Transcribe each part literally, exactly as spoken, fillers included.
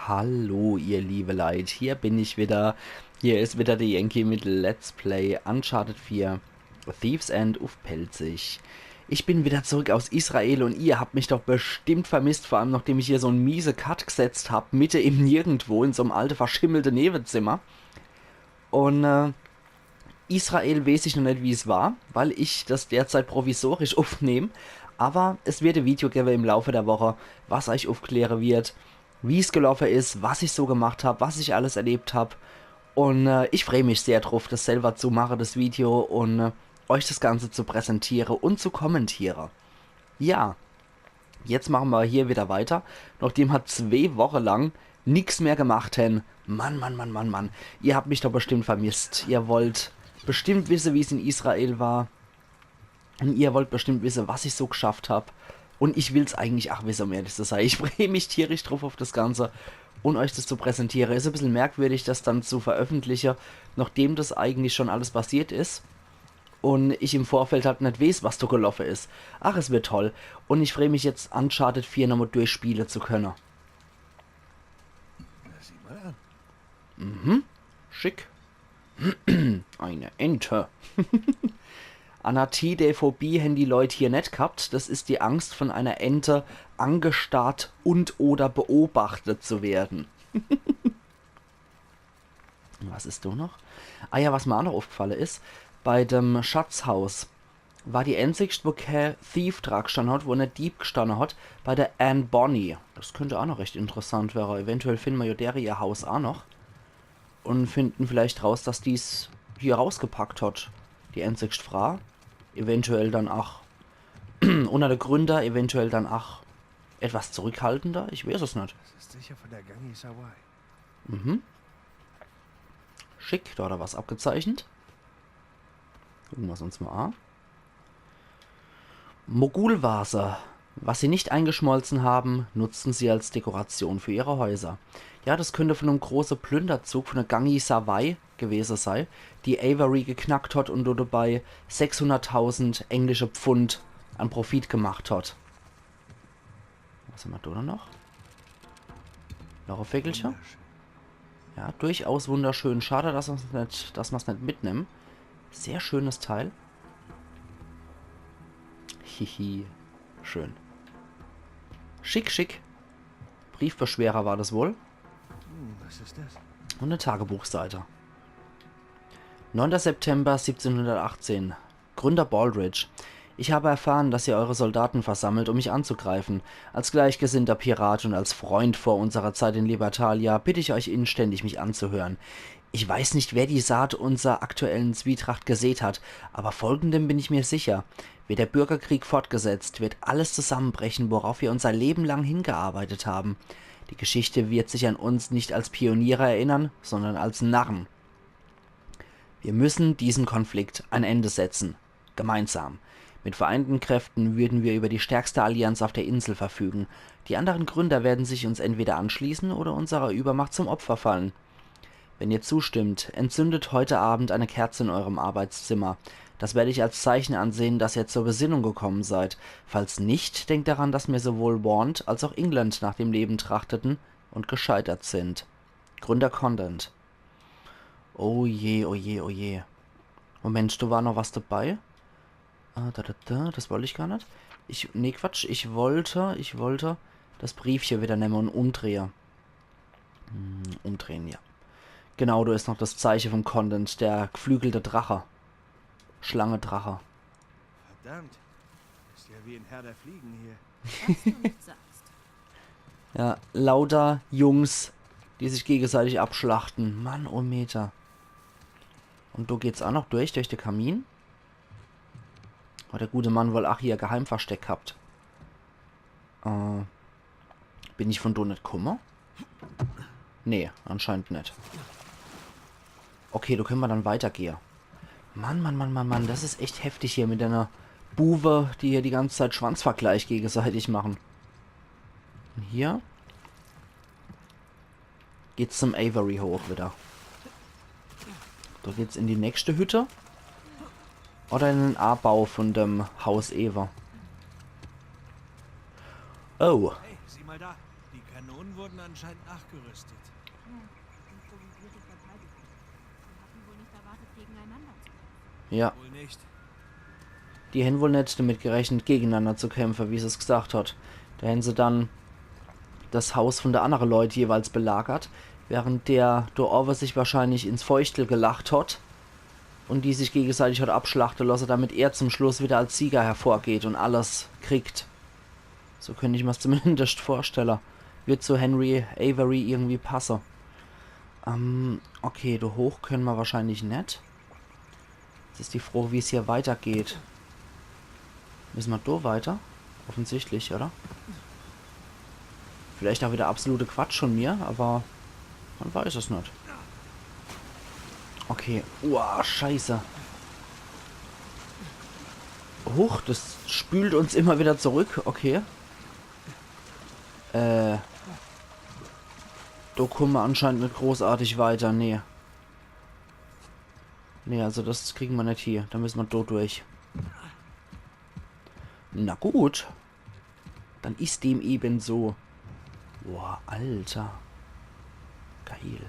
Hallo, ihr liebe Leit, hier bin ich wieder. Hier is wieder de Yankee mit Let's Play Uncharted vier, Thief's End uff Pälzisch. Ich bin wieder zurück aus Israel und ihr habt mich doch bestimmt vermisst, vor allem nachdem ich hier so'n miese Cut gesetzt hab, mitte im Nirgendwo in so'm alte, verschimmelte Newezimmer. Und äh, Israel weeß ich noch net, wie's war, weil ich das derzeit provisorisch uffnehm. Aber es wird e Video gewwe im Laufe der Woche, was euch uffkläre wird, wie's geloffe is, was ich so gemacht hab, was ich alles erlebt hab. Und äh, ich freu mich sehr druff, das selber zu mache, das Video, und äh, euch das Ganze zu präsentiere und zu kommentiere. Ja, jetzt mache mer hier wieder weiter. Nachdem mer zwee Woche lang nix mehr gemacht hen. Mann, Mann, Mann, Mann, Mann. Ihr habt mich doch bestimmt vermisst. Ihr wollt bestimmt wisse, wie's in Israel war. Und ihr wollt bestimmt wisse, was ich so geschafft hab. Und ich will's eigentlich ach wisse, um ehrlich zu sei. Ich freu mich tierisch druff uff das Ganze. Und euch das zu präsentiere. Is e bissel merkwürdig, das dann zu veröffentliche, nachdem das eigentlich schon alles passiert is. Und ich im Vorfeld halt net weeß, was do geloffe is. Ach, es wird toll. Und ich freu mich jetzt, Uncharted vier nochmal durchspiele zu könne. Sieh mal an. Mhm. Schick. Eine Ente. Anatidephobie hen die Leit hier net gehabt. Das is die Angst, von einer Ente angestarrt und oder beobachtet zu werden. Was is do noch? Ah ja, was mir ach noch uffgefalle is, bei dem Schatzhaus war die enzigscht, wo kä Thief dra gestanne hat, wo ne Dieb gestanne hat, bei der Anne Bonny. Das könnt ach noch recht interessant wäre. Eventuell finden mir jo dere ihr Haus ach noch. Und finden vielleicht raus, dass die's hier rausgepackt hat. Die enzigscht Fraa. Eventuell dann ach unner de Gründer, eventuell dann ach etwas zurückhaltender. Ich weeß es net. Das ist sicher von der Gangi Sawai. Mhm. Schick, do hat er was abgezeichnet. Gucke mer's uns mal an. Mogulvase. Was sie nicht eingeschmolzen haben, nutzten sie als Dekoration für ihre Häuser. Ja, das könnte von einem großen Plünderzug von der Gangi Sawai gewesen sei, die Avery geknackt hat und dabei sechshunderttausend englische Pfund an Profit gemacht hat. Was haben wir da noch? Noch ein Vögelchen? Wunderschön. Ja, durchaus wunderschön. Schade, dass wir's nicht, dass wir's nicht mitnehmen. Sehr schönes Teil. Hihi. Schön. Schick, schick. Briefbeschwerer war das wohl. Hm, was ist das? Und eine Tagebuchseite. Neunter September siebzehnhundertachtzehn. Gründer Baldridge. Ich habe erfahren, dass ihr eure Soldaten versammelt, um mich anzugreifen. Als gleichgesinnter Pirat und als Freund vor unserer Zeit in Libertalia bitte ich euch inständig, mich anzuhören. Ich weiß nicht, wer die Saat unserer aktuellen Zwietracht gesät hat, aber folgendem bin ich mir sicher. Wird der Bürgerkrieg fortgesetzt, wird alles zusammenbrechen, worauf wir unser Leben lang hingearbeitet haben. Die Geschichte wird sich an uns nicht als Pioniere erinnern, sondern als Narren. Wir müssen diesem Konflikt ein Ende setzen. Gemeinsam. Mit vereinten Kräften würden wir über die stärkste Allianz auf der Insel verfügen. Die anderen Gründer werden sich uns entweder anschließen oder unserer Übermacht zum Opfer fallen. Wenn ihr zustimmt, entzündet heute Abend eine Kerze in eurem Arbeitszimmer. Das werde ich als Zeichen ansehen, dass ihr zur Besinnung gekommen seid. Falls nicht, denkt daran, dass mir sowohl Want als auch England nach dem Leben trachteten und gescheitert sind. Gründer Condent. Oh je, oh je, oh je. Moment, do war noch was dabei. Ah, da, da, da, das wollt ich gar net. Ich, nee, Quatsch, ich wollte, ich wollte das Briefche wieder nemme und umdrehe. Hm, umdrehen, ja. Genau, do is noch das Zeiche von Condent, der geflügelte Drache. Schlangedrache. Verdammt. Ist ja wie in Herr der Fliegen hier. Was du nicht sagst. Ja, lauter Jungs, die sich gegenseitig abschlachten. Mann, oh Meter. Und do geht's ach noch durch, durch de Kamin. Hat der gute Mann wohl ach hier Geheimversteck gehabt. Äh, bin ich von do net kumme? Nee, anscheinend net. Okay, do könne mer dann weitergehe. Mann, Mann, Mann, Mann, Mann, das is echt heftig hier mit einer Buwe, die hier die ganze Zeit Schwanzvergleich gegenseitig machen. Und hier geht's zum Avery hoch wieder. Do geht's in die nächste Hütte. Oder in den Abau von dem Haus ewe. Oh. Hey, sieh mal da. Die Kanonen wurden anscheinend nachgerüstet. Hm, sind wohl wie gute Verteidigung. Sie hatten wohl nicht erwartet, gegeneinander zu kämpfen. Ja. Wohl nicht. Die hän wohl net damit gerechnet, gegeneinander zu kämpfe, wie se's gesagt hat. Do hän se dann das Haus von de annere Leut jeweils belagert, während der do owwe sich wahrscheinlich ins Feuchtel gelacht hat und die sich gegenseitig hat abschlachte losse, damit er zum Schluss wieder als Sieger hervorgeht und alles kriegt. So könnt ich mir's zumindest vorstelle. Wird zu Henry Avery irgendwie passe. Ähm, okay, do hoch könne mer wahrscheinlich net. Jetzt is die Frage, wie's hier weitergeht. Misse mer do weiter? Offensichtlich, oder? Vielleicht auch wieder absolute Quatsch von mir, aber man weiß es net. Okay. Uah, scheiße. Huch, das spült uns immer wieder zurück. Okay. Äh. Do kumme mer anscheinend net großartig weiter, nee. Nee, also das kriege mer net hie. Do misse mer do durch. Na gut. Dann is dem eben so. Boah, Alter. Geil.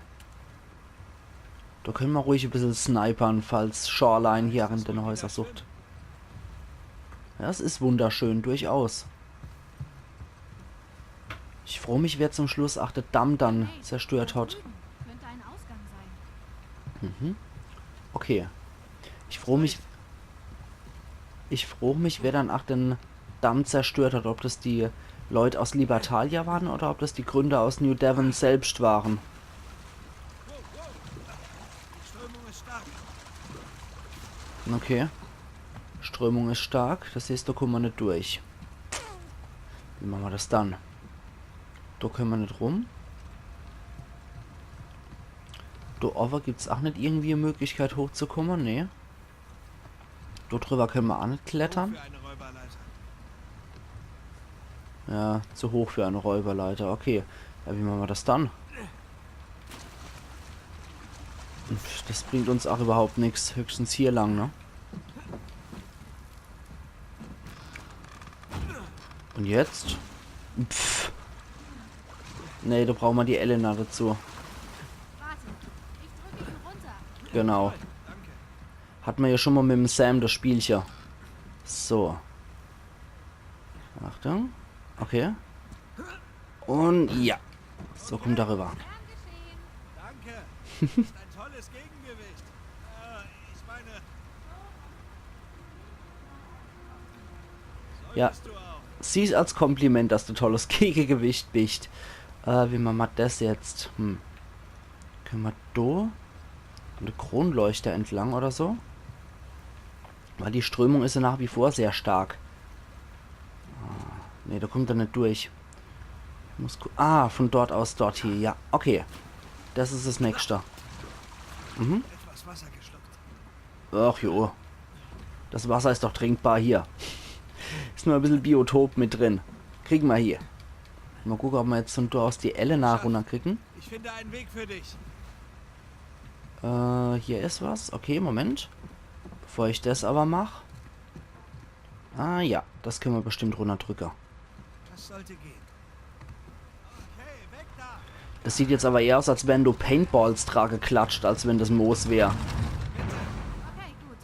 Do könne mer ruhig e bissel snipern, falls Shoreline hier in den Häuser sucht. Ja, das is wunderschön, durchaus. Ich froo mich, wer zum Schluss ach de Damm dann zerstört hat. Drüben könnte ein Ausgang sein. Mhm. Okay. Ich froo mich. Ich froo mich, wer dann ach den Damm zerstört hat. Ob das die Leut aus Libertalia waren oder ob das die Gründer aus New Devon selbst waren. Die Strömung ist stark. Okay. Strömung is stark, das heißt, do kumme mer net durch. Wie mache mer das dann? Do könne mer net rum. Do owwe gibt's ach net irgendwie e Möglichkeit hochzukumme, nee. Do drüber könne mer ach net klettern. Für eine Räuberleiter. Ja, zu hoch für eine Räuberleiter. Okay. Ja, wie mache mer das dann? Pff, das bringt uns ach überhaupt nix. Höchstens hier lang, ne? Und jetzt? Pff. Nee, do brauche mer die Elena dazu. Warte, ich drücke ihn runter. Genau. Hat mer ja schon mal mit dem Sam das Spielche. So. Achtung. Okay. Und ja. So, kommt do rüber. Gern geschehen. Danke. Das ist ein tolles Gegengewicht. Äh, ich meine. Ja. Solltest du auch. Sieh's als Kompliment, dass du tolles Gegegewicht bist. Äh, wie mache mer das jetzt? Hm. Könne mer do an de Kronleuchter entlang oder so? Weil die Strömung is ja nach wie vor sehr stark. Ah, nee, do kommt er net durch. Ich muss gu- Ah, von dort aus dort hier. Ja, okay. Das is das nächste. Mhm. Etwas Wasser geschluckt. Ach jo. Das Wasser is doch trinkbar hier. Is nur e bissel Biotop mit drin. Kriege mer hier. Mal gucke, ob mer jetzt von dort aus die Elena runterkriegen. Ich finde einen Weg für dich. Äh, hier is was. Okay, Moment. Bevor ich das aber mach. Ah ja, das könne mer bestimmt runterdrücke. Das sollte gehen. Okay, weg da. Das sieht jetzt aber eher aus, als wären do Paintballs dra geklatscht, als wenn das Moos wär. Okay, gut.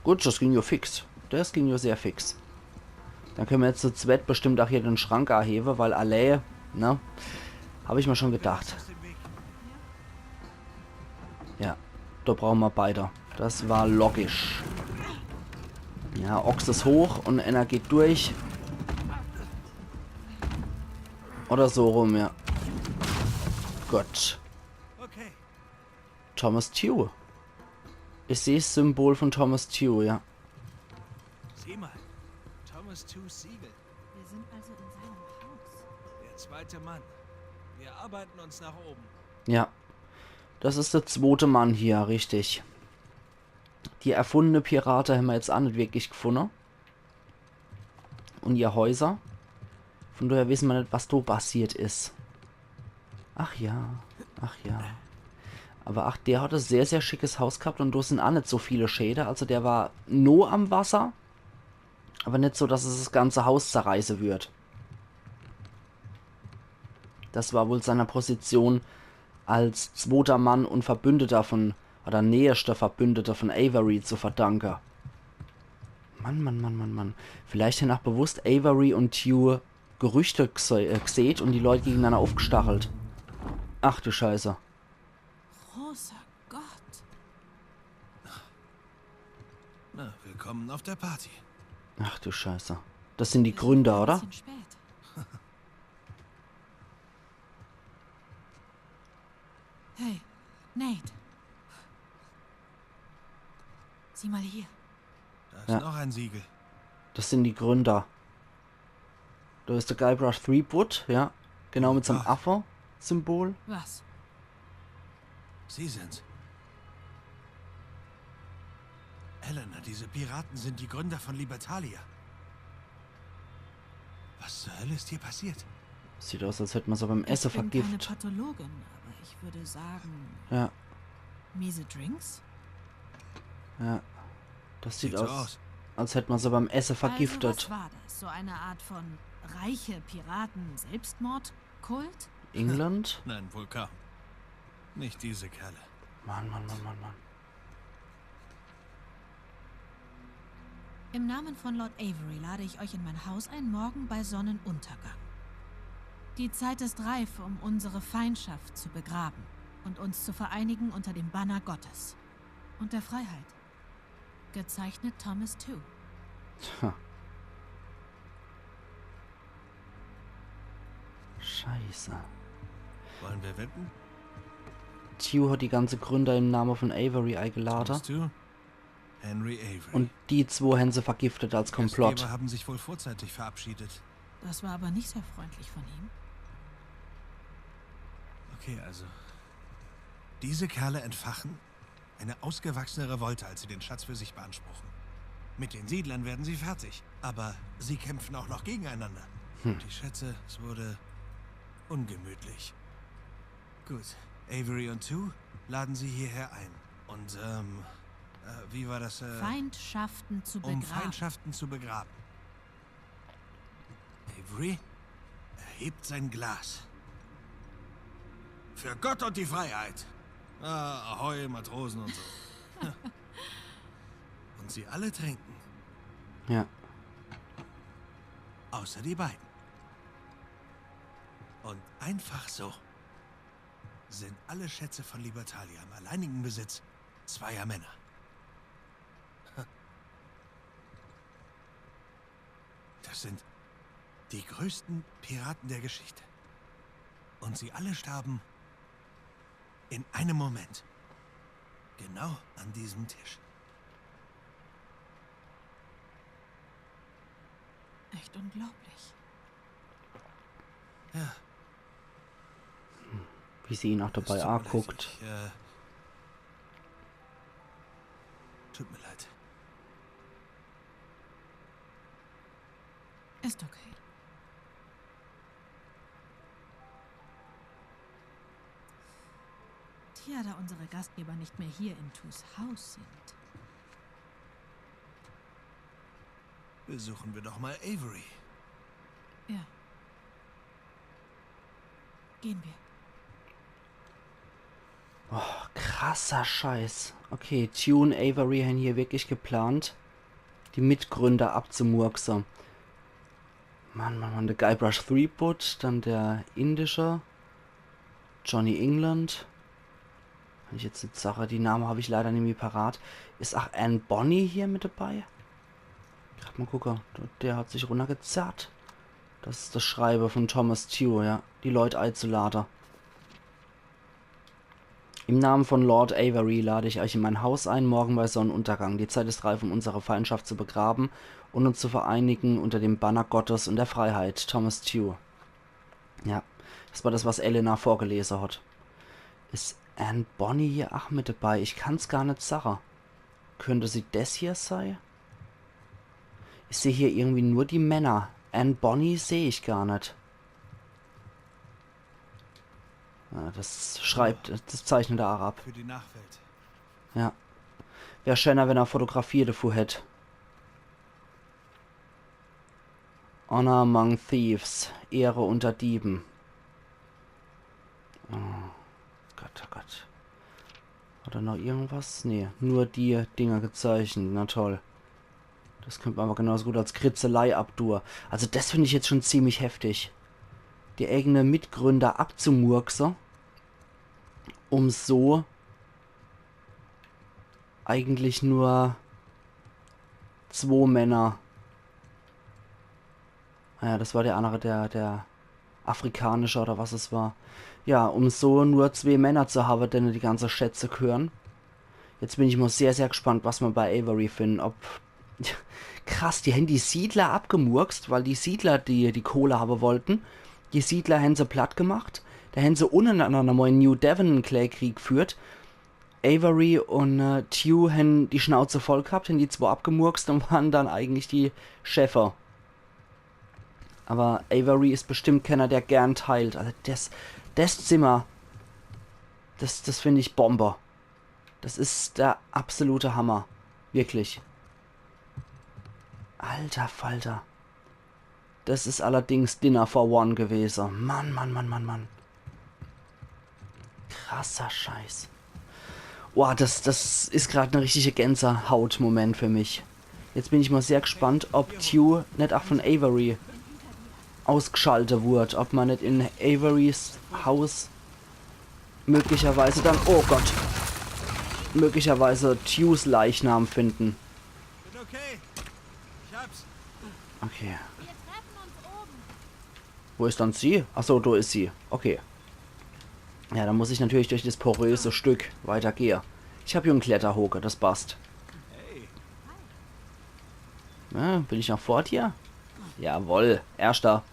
Gut, das ging ja fix. Das ging ja sehr fix. Dann könne mer jetzt zu zwett bestimmt auch hier den Schrank anhebe, weil allee, ne? Hab ich mir schon gedacht. Aus dem Weg. Ja, do brauche mer beide. Das war logisch. Ja, Ochs is hoch und einer geht durch. Oder so rum, ja. Gut. Okay. Thomas Tew. Ich seh's Symbol von Thomas Tew, ja. Sieh mal. Thomas Tews Siegel. Wir sind also in seinem Haus. Der zweite Mann. Wir arbeiten uns nach oben. Ja. Das is der zwote Mann hier, richtig. Die erfundene Pirate hämmer jetzt ach net wirklich gefunne. Und ihr Häuser. Von daher wisse mer net, was do passiert is. Ach ja, ach ja. Aber ach, der hat e sehr, sehr schickes Haus gehabt und do sin ach net so viele Schäde. Also der war no am Wasser, aber net so, dass es das ganze Haus zerreiße würd. Das war wohl seiner Position als zwoter Mann und Verbündeter von, oder näherster Verbündeter von Avery zu verdanke. Mann, Mann, Mann, Mann, Mann. Vielleicht hen ach bewusst Avery und Tew Gerüchte gse äh, gseht und die Leut gegeneinander aufgestachelt. Ach du Scheiße. Großer Gott. Na, willkommen auf der Party. Ach du Scheiße. Das sind die Gründer, oder? Bisschen spät. Hey, Nate. Sieh mal hier. Da ist Ja. Noch ein Siegel. Das sind die Gründer. Da ist der Guybrush Threepwood, ja. Genau mit seinem Ach. Affe-Symbol. Was? Sie sind's. Elena, diese Piraten sind die Gründer von Libertalia. Was zur Hölle ist hier passiert? Sieht aus, als hätt man se beim Esse Ich bin keine vergift. Pathologin, aber ich würde sagen, Ja, miese Drinks? ja. Das sieht Sieht so aus, aus. Als hätt man se beim Esse vergiftet. Also, was war das? So eine Art von reiche Piraten-Selbstmord-Kult? England? Nein, wohl kaum. Nicht diese Kerle. Mann, Mann, Mann, Mann, Mann. Im Namen von Lord Avery lade ich euch in mein Haus ein, morgen bei Sonnenuntergang. Die Zeit ist reif, um unsere Feindschaft zu begraben und uns zu vereinigen unter dem Banner Gottes und der Freiheit. Gezeichnet Thomas Tew. Tja. Scheiße. Wollen wir wetten? Tew hat die ganze Gründer im Namen von Avery eingeladen. Thomas Tew? Henry Avery. Und die zwei haben sie vergiftet als Komplott. Gastgeber haben sich wohl vorzeitig verabschiedet. Das war aber nicht sehr freundlich von ihm. Okay, also. Diese Kerle entfachen eine ausgewachsene Revolte, als sie den Schatz für sich beanspruchen. Mit den Siedlern werden sie fertig, aber sie kämpfen auch noch gegeneinander. Die Schätze, es wurde ungemütlich. Gut, Avery und Tew laden sie hierher ein. Und, ähm, äh, wie war das? Äh, Feindschaften zu um begraben. Feindschaften zu begraben. Avery erhebt sein Glas. Für Gott und die Freiheit. Ah, ahoi, Matrosen und so. Und sie alle trinken. Ja. Außer die beiden. Und einfach so sind alle Schätze von Libertalia im alleinigen Besitz zweier Männer. Das sind die größten Piraten der Geschichte. Und sie alle starben in einem Moment. Genau an diesem Tisch. Echt unglaublich. Ja, Wie sie ihn auch dabei es tut mir leid, anguckt. Ich, äh, tut mir leid. Ist okay. Tja, da unsere Gastgeber nicht mehr hier in Tews Haus sind. Besuchen wir doch mal Avery. Ja. Gehen wir. Oh, krasser Scheiß. Okay, Tew und Avery haben hier wirklich geplant, die Mitgründer abzumurksen. Mann, Mann, Mann, der Guybrush Threepwood, dann der indische, Johnny England. Wenn ich jetzt net sage, die Namen hab ich leider nimmi parat. Is ach Anne Bonny hier mit dabei? Grad mal gucke. Der hat sich runnergezerrt. Das is das Schreibe von Thomas Tew, ja. Die Leut eizulade. Im Namen von Lord Avery lade ich euch in mein Haus ein, morgen bei Sonnenuntergang. Die Zeit ist reif, um unsere Feindschaft zu begraben und uns zu vereinigen unter dem Banner Gottes und der Freiheit. Thomas Tew. Ja, das war das, was Elena vorgelese hat. Is Anne Bonny hier ach mit dabei? Ich kann's gar net sage. Könnte sie des hier sei? Ich seh hier irgendwie nur die Männer. Anne Bonny seh ich gar net. Ah, das schreibt, das zeichnet er ach ab. Für die Nachwelt. Ja. Wär schöner, wenn er Fotografie davor hätt. Honor among thieves. Ehre unter Dieben. Do noch irgendwas? Nee, nur die Dinger gezeichnet. Na toll. Das könnt ma aber genauso gut als Kritzelei abdue. Also das find ich jetzt schon ziemlich heftig. Die eigene Mitgründer abzumurkse, um so eigentlich nur zwo Männer. Naja, das war der andere, der, der afrikanische oder was es war. Ja, um so nur zwee Männer zu habe, denne die ganze Schätze gehören. Jetzt bin ich mal sehr, sehr gespannt, was ma bei Avery finden. Ob. Krass, die hän die Siedler abgemurkst, weil die Siedler die, die Kohle habe wollten. Die Siedler hän se platt gemacht. Do hän se unnereinander mal in New Devon en klee Krieg geführt. Avery und äh, Tew hän die Schnauze voll gehabt, hän die zwee abgemurkst und waren dann eigentlich die Chefe. Aber Avery is bestimmt kenner, der gern teilt. Also das, das Zimmer, das, das find ich Bombe. Das is der absolute Hammer. Wirklich. Alter Falter. Das is allerdings Dinner for One gewese. Mann, Mann, Mann, Mann, Mann. Krasser Scheiß. Boah, das, das is grad en richtige Gänsehautmoment für mich. Jetzt bin ich mal sehr gespannt, ob Tew net auch von Avery ausgeschalte wurd. Ob ma net in Averys Haus möglicherweise dann, oh Gott, möglicherweise Tews Leichnam finden. Bin okay. Ich hab's. Okay. Wir treffen uns oben. Wo is dann sie? Ach so, do is sie. Okay. Ja, dann muss ich natürlich durch das poröse Stück weitergehe. Ich hab hier en Kletterhoke, das passt. Hey. Ja, bin ich noch vor dir? Jawoll, erster.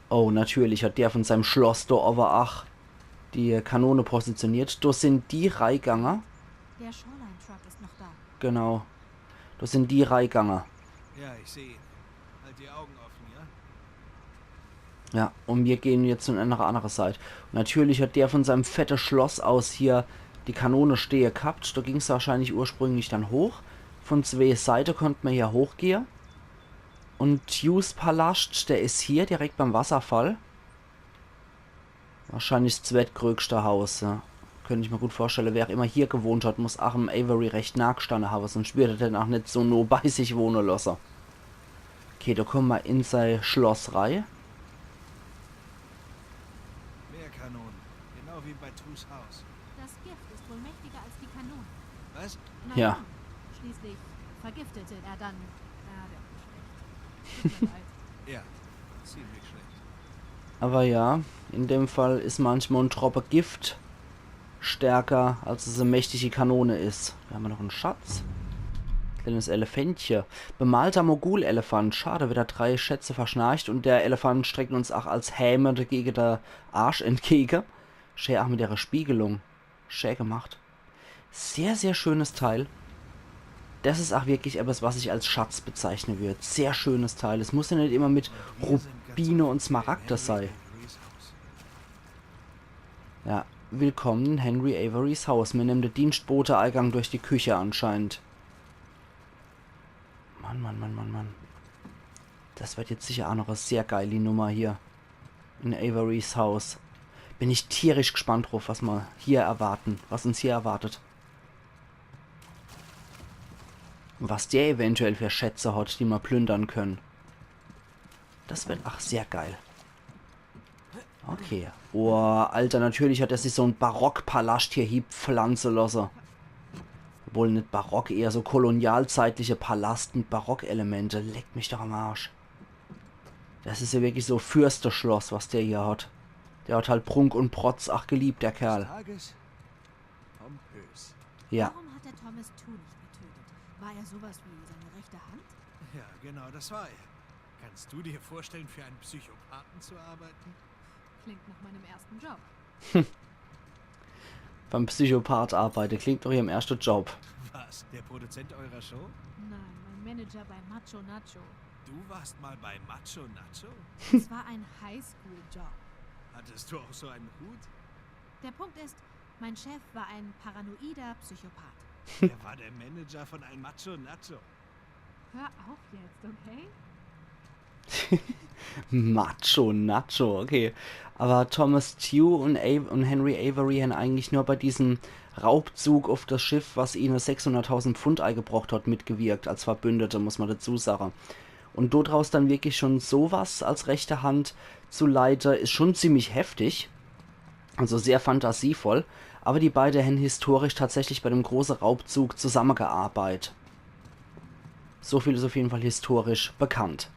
Oh, natürlich hat der von seinem Schloss do owwe ach die Kanone positioniert. Do sin die reigange. Der Shoreline Truck ist noch da. Genau. Do sin die reigange. Ja, ich sehe ihn. Halt die Augen offen, ja? Ja, und wir gehen jetzt in eine andere Seit. Und natürlich hat der von seinem fette Schloss aus hier die Kanone stehe gehabt. Do ging's wahrscheinlich ursprünglich dann hoch. Von zwee Seite konnt ma hier hochgehe. Und Tews Palascht, der is hier direkt beim Wasserfall. Wahrscheinlich 's zwettgrößte Haus, ja. Könnt ich mir gut vorstelle, wer auch immer hier gewohnt hat, muss ach em Avery recht nah gestanne habe, sonst würd er den ach net so no bei sich wohne losse. Okay, do komme ma in sei Schloss rei. Mehr Kanonen. Genau wie bei Tews Haus. Das Gift ist wohl mächtiger als die Kanonen. Was? Na Ja. Schließlich vergiftete er dann. Ja, der war schlecht. Tut mir leid. Ja, ziemlich schlecht. Aber ja, in dem Fall is manchmal en Troppe Gift stärker, als es e mächtige Kanone is. Do hammer noch en Schatz. Kleines Elefantche. Bemalter Mogul-Elefant. Schade, wieder drei Schätze verschnarcht und der Elefant streckt uns ach als Häme dagege der Arsch entgege. Schä ach mit ihrer Spiegelung. Schä gemacht. Sehr, sehr schönes Teil. Das is ach wirklich etwas, was ich als Schatz bezeichne würd. Sehr schönes Teil. Es muss ja net immer mit Rubine und Smaragde sei. Ja, willkommen in Henry Averys Haus. Mir nehmen de Dienstbote-Eigang durch die Küche anscheinend. Mann, Mann, Mann, Mann, Mann. Das wird jetzt sicher ach noch e sehr geili Nummer hier. In Averys Haus. Bin ich tierisch gespannt drauf, was ma hier erwarten, was uns hier erwartet. Und was der eventuell für Schätze hat, die ma plündern können. Das wird ach sehr geil. Okay. Oh, Alter, natürlich hat er sich so en Barockpalascht hier hiepflanze losse. Wohl net barock, eher so kolonialzeitliche Palast mit Barockelemente. Leck mich doch am Arsch. Das is ja wirklich so Fürsteschloss, was der hier hat. Der hat halt Prunk und Protz ach geliebt, der Kerl. Des Tages pompös. Ja. Warum hat er Thomas Tew nicht getötet? War er sowas wie seine rechte Hand? Ja, genau, das war er. Kannst du dir vorstellen, für einen Psychopathen zu arbeiten? Klingt nach meinem ersten Job. Beim Psychopath arbeite, klingt doch ihrem erste Job. Was? Der Produzent eurer Show? Nein, mein Manager bei Macho Nacho. Du warst mal bei Macho Nacho? Es war ein Highschool-Job. Hattest du auch so einen Hut? Der Punkt ist, mein Chef war ein paranoider Psychopath. Er war der Manager von ein Macho Nacho. Hör auf jetzt, okay? Macho Nacho, okay. Aber Thomas Tew und, Av und Henry Avery haben eigentlich nur bei diesem Raubzug auf das Schiff, was ihnen sechshunderttausend Pfund eingebracht hat, mitgewirkt, als Verbündete, muss man dazu sagen. Und dort draus dann wirklich schon sowas als rechte Hand zu leiten, ist schon ziemlich heftig. Also sehr fantasievoll. Aber die beiden haben historisch tatsächlich bei dem großen Raubzug zusammengearbeitet. So viel ist auf jeden Fall historisch bekannt.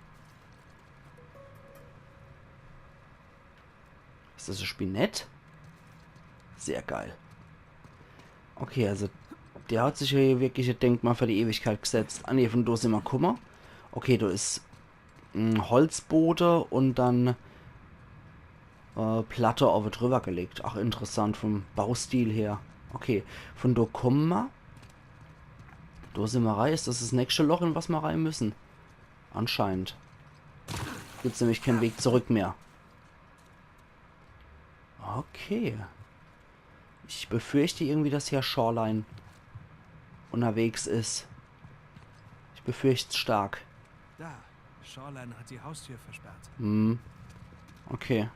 Ist das ein Spinett? Sehr geil. Okay, also der hat sich hier wirklich ein Denkmal für die Ewigkeit gesetzt. Ah ne, von do sind wir, guck mal. Okay, da ist ein Holzboden und dann äh, Platte oben drüber gelegt. Ach, interessant vom Baustil her. Okay, von do kommen wir. Do sind wir rein. Ist das das nächste Loch, in was wir rein müssen? Anscheinend. Gibt's nämlich keinen Weg zurück mehr. Okay. Ich befürchte irgendwie, dass hier Shoreline unterwegs ist. Ich befürchte es stark. Da, Shoreline hat die Haustür versperrt. Hm. Okay.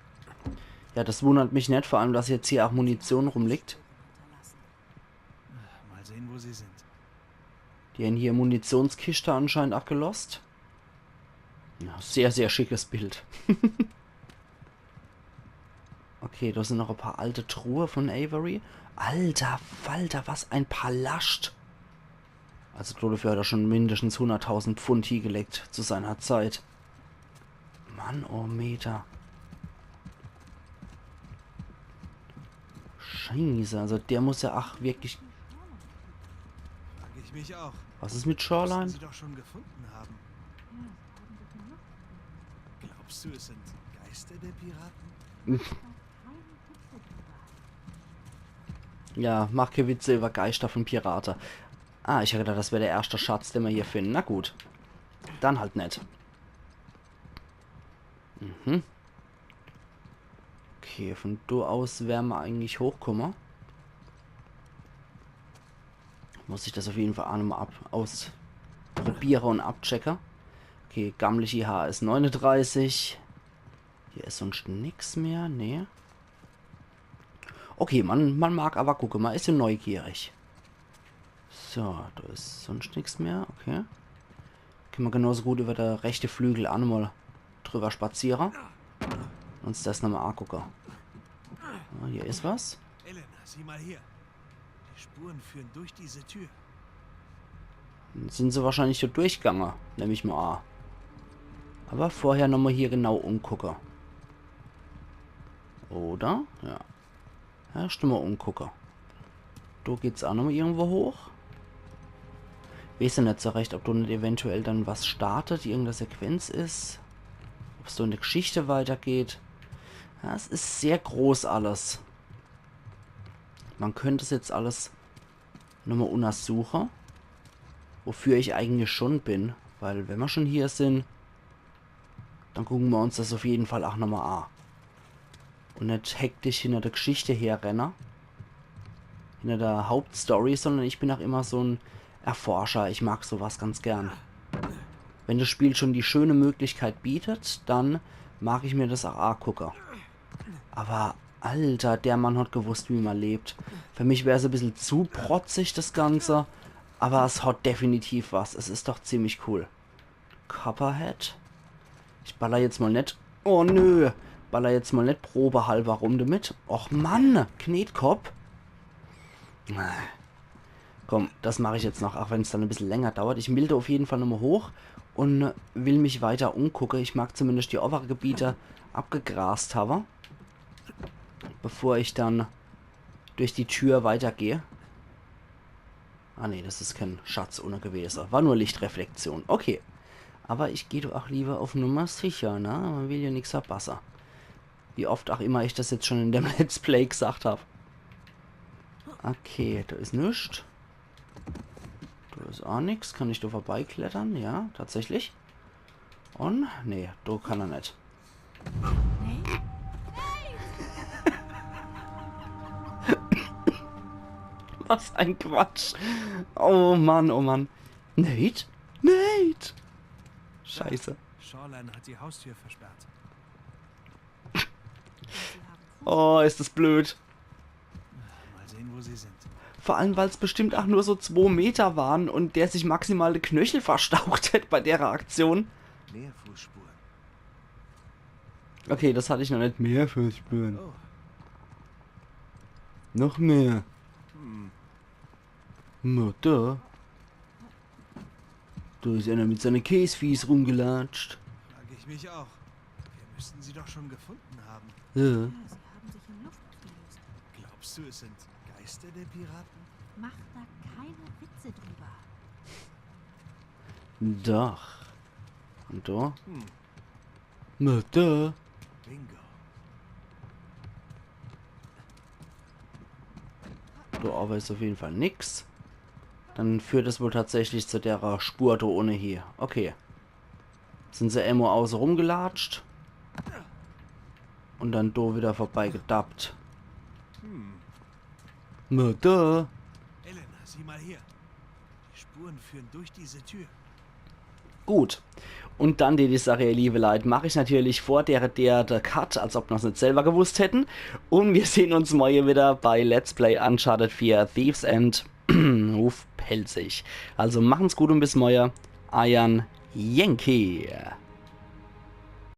Ja, das wundert mich nicht, vor allem, dass jetzt hier auch Munition rumliegt. Mal sehen, wo sie sind. Die haben hier Munitionskiste anscheinend auch gelost. Ja, sehr, sehr schickes Bild. Okay, da sind noch ein paar alte Truhe von Avery. Alter Falter, was ein Palast. Also Claude hat da schon mindestens hunderttausend Pfund hingelegt zu seiner Zeit. Mann, oh Meter. Scheiße, also der muss ja, ach, wirklich. Frage ich mich auch. Was ist mit Müssen Shoreline? Sie doch schon gefunden haben. Glaubst du, es sind Geister der Piraten? Ja, mach keine Witze über Geister von Pirate. Ah, ich hab gedacht, das wäre der erste Schatz, den wir hier finden. Na gut. Dann halt nicht. Mhm. Okay, von do aus wären wir eigentlich hochkommen. Muss ich das auf jeden Fall auch nochmal ab ausprobiere und abchecke. Okay, gammliche H S neununddreißig. Hier ist sonst nix mehr, nee. Okay, man, man mag aber gucken, man ist ja neugierig. So, da ist sonst nix mehr, okay. Kann man genauso gut über der rechte Flügel auch nochmal drüber spazieren. Uns das nochmal angucken. Ah, hier ist was. Elena, sieh mal hier. Die Spuren führen durch diese Tür. Dann sind sie wahrscheinlich da durchgegangen, nehm ich mal an. Aber vorher nochmal hier genau umgucken. Oder? Ja. Ja, stimmt, mal umgucken. Da geht's auch nochmal irgendwo hoch. Weiß ja nicht so recht, ob da nicht eventuell dann was startet, irgendeine Sequenz ist. Ob's so in der Geschichte weitergeht. Ja, es ist sehr groß alles. Man könnte es jetzt alles nochmal untersuchen. Wofür ich eigentlich schon bin. Weil wenn wir schon hier sind, dann gucken wir uns das auf jeden Fall auch nochmal an. Und nicht hektisch hinter der Geschichte herrenne. Hinter der Hauptstory, sondern ich bin auch immer so ein Erforscher. Ich mag sowas ganz gern. Wenn das Spiel schon die schöne Möglichkeit bietet, dann mag ich mir das auch angucken. Aber Alter, der Mann hat gewusst, wie man lebt. Für mich wär's ein bisschen zu protzig, das Ganze. Aber es hat definitiv was. Es ist doch ziemlich cool. Copperhead. Ich baller jetzt mal net. Oh nö. Baller jetzt mal net probehalber rum damit. Och Mann, Knetkopp. Ah. Komm, das mache ich jetzt noch, auch wenn's dann ein bisschen länger dauert. Ich will da auf jeden Fall nochmal hoch und will mich weiter umgucken. Ich mag zumindest die obere Gebiete abgegrast haben, bevor ich dann durch die Tür weitergehe. Ah nee, das ist kein Schatz ohne gewesen. War nur Lichtreflexion. Okay. Aber ich gehe doch auch lieber auf Nummer sicher, ne? Man will ja nix verpassen. Wie oft auch immer ich das jetzt schon in dem Let's Play gesagt hab. Okay, da ist nix. Da ist auch nix. Kann ich da vorbeiklettern? Ja, tatsächlich. Und? Nee, da kann er nicht. Was ein Quatsch. Oh Mann, oh Mann. Nate? Nate! Scheiße. Shoreline hat die Haustür versperrt. Sie Oh, is des blöd. Mal sehen, wo sie sind. Vor allem, weil's bestimmt ach nur so zwo Meter waren und der sich maximal de Knöchel verstaucht hätt bei derer Aktion. Mehr Fußspuren. Okay, des hatt ich noch net. Mehr Fußspuren. Oh, Noch mehr. Na, da. Da is einer mit seine Käsfieß rumgelatscht. Frage ich mich auch. Wir müssten sie doch schon gefunden haben. Ja. Ja, sie haben sich in Luft aufgelöst. Glaubst du, es sind Geister der Piraten? Mach da keine Witze drüber. Doch. Und da? Hm, Na, da. Bingo. Da awwer is auf jeden Fall nix. Dann führt es wohl tatsächlich zu derer Spur da unne hier. Okay. Sin se emol auße rumgelatscht. Und dann da wieder vorbeigedappt. Hm. Na da. Elena, sieh mal hier. Die Spuren führen durch diese Tür. Gut. Und dann, die, die Sache, ihr liebe Leit, mach ich natürlich vor der, der, der Cut, als ob mer's net selber gewusst hätten. Und wir sehen uns morje wieder bei Let's Play Uncharted vier Thief's End uff Pälzisch. Also machen's gut und bis morje. Eiern Yankee.